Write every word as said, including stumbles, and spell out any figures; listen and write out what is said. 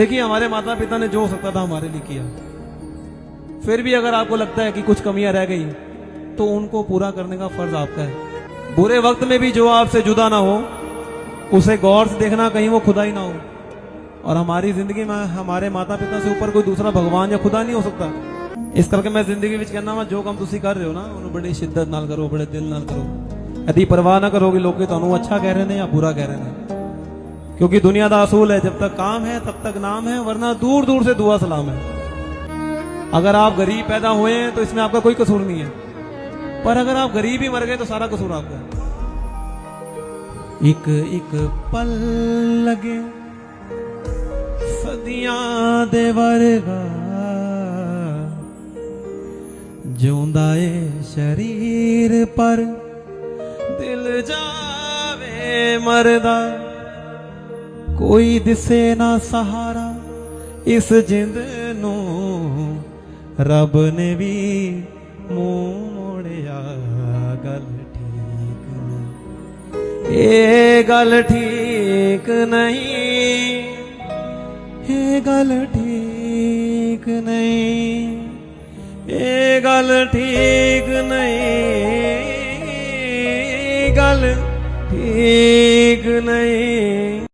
देखिए, हमारे माता पिता ने जो हो सकता था हमारे लिए किया। फिर भी अगर आपको लगता है कि कुछ कमियां रह गई, तो उनको पूरा करने का फर्ज आपका है। बुरे वक्त में भी जो आपसे जुदा ना हो, उसे गौर से देखना, कहीं वो खुदा ही ना हो। और हमारी जिंदगी में हमारे माता पिता से ऊपर कोई दूसरा भगवान या खुदा नहीं हो सकता। इस करके मैं जिंदगी ਵਿੱਚ ਕਹਿੰਦਾ ਵਾਂ, ਜੋ ਕੰਮ ਤੁਸੀਂ ਕਰ ਰਹੇ ਹੋ ਨਾ, ਉਹਨੂੰ ਬੜੀ ਸ਼ਿੱਦਤ ਨਾਲ ਕਰੋ, ਬੜੇ ਦਿਲ ਨਾਲ ਕਰੋ। ਇਹਦੀ ਪਰਵਾਹ ਨਾ ਕਰੋ ਕਿ ਲੋਕੀ ਤੁਹਾਨੂੰ ਅੱਛਾ ਕਹਿ ਰਹੇ ਨੇ ਜਾਂ ਬੁਰਾ ਕਹਿ ਰਹੇ ਨੇ। ਕਿਉਂਕਿ ਦੁਨੀਆ ਦਾ ਅਸੂਲ ਹੈ, ਜਬ ਤੱਕ ਕਾਮ ਹੈ ਤਬ ਤੱਕ ਨਾਮ ਹੈ, ਵਰਨਾ ਦੂਰ ਦੂਰ ਸੇ ਦੁਆ ਸਲਾਮ ਹੈ। अगर आप गरीब पैदा हुए हैं तो इसमें आपका कोई कसूर नहीं है, पर अगर आप गरीब ही मर गए तो सारा कसूर आपका है। ਇੱਕ ਇੱਕ ਪਲ ਲਗੇ ਸਦੀਆਂ ਦੇ ਵਰਗਾ, ਜਿਉਂਦਾ ਏ ਸਰੀਰ ਪਰ ਦਿਲ ਜਾਵੇ ਮਰਦਾ। ਕੋਈ ਦਿਸੇ ਨਾ ਸਹਾਰਾ ਇਸ ਜਿੰਦ ਨੂੰ, ਰੱਬ ਨੇ ਵੀ ਮੂੰਹ ਮੋੜਿਆ। ਗੱਲ ਠੀਕ ਨਹੀਂ, ਇਹ ਗੱਲ ਠੀਕ ਨਹੀਂ, ਇਹ ਗੱਲ ਠੀਕ ਨਹੀਂ, ਇਹ ਗੱਲ ਠੀਕ ਨਹੀਂ, ਗੱਲ ਠੀਕ ਨਹੀਂ।